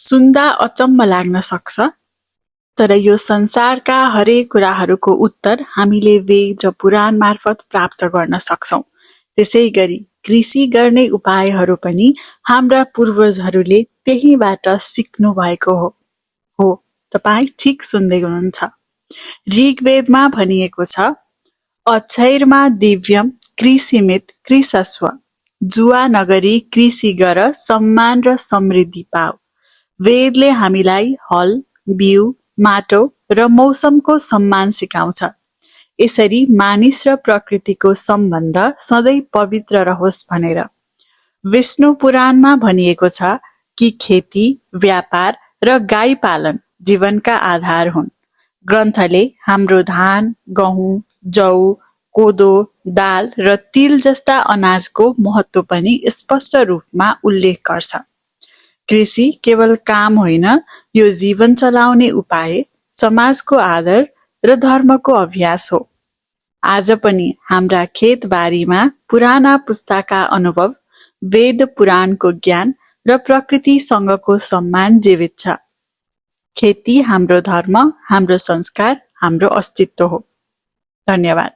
सुन्दा अचम्म लाग्न सक्छ, तर यो संसारका हरेक कुराहरूको उत्तर हामीले वेद र पुराण मार्फत प्राप्त गर्न सक्छौं। त्यसैगरी कृषि गर्ने उपायहरू पनि हाम्रा पूर्वजहरूले त्यहीबाट सिक्नु भएको हो। तपाई ठीक सुन्दै हुनुहुन्छ। ऋग्वेदमा भनिएको छ, अक्षरमा दिव्यम कृषिमित कृषस्व, जुवा नगरी कृषि गर सम्मान र समृद्धि पाऊ। वेदले हामीलाई हल, बिउ, माटो र मौसमको सम्मान सिकाउँछ। यसरी मानिस र प्रकृतिको सम्बन्ध सधैँ पवित्र रहोस् भनेर। विष्णु पुराणमा भनिएको छ कि खेती, व्यापार र गाई पालन जीवनका आधार हुन्। ग्रन्थले हाम्रो धान, गहुँ, जौ, कोदो, दाल र तिल जस्ता अनाजको महत्त्व पनि स्पष्ट रूपमा उल्लेख गर्छ। कृषि केवल काम होइन, यो जीवन चलाउने उपाय, समाजको आदर र धर्मको अभ्यास हो। आज पनि हाम्रा खेतबारीमा पुराना पुस्ताका अनुभव, वेद पुराणको ज्ञान र प्रकृतिसँगको सम्मान जीवित छ। खेती हाम्रो धर्म, हाम्रो संस्कार, हाम्रो अस्तित्व हो। धन्यवाद।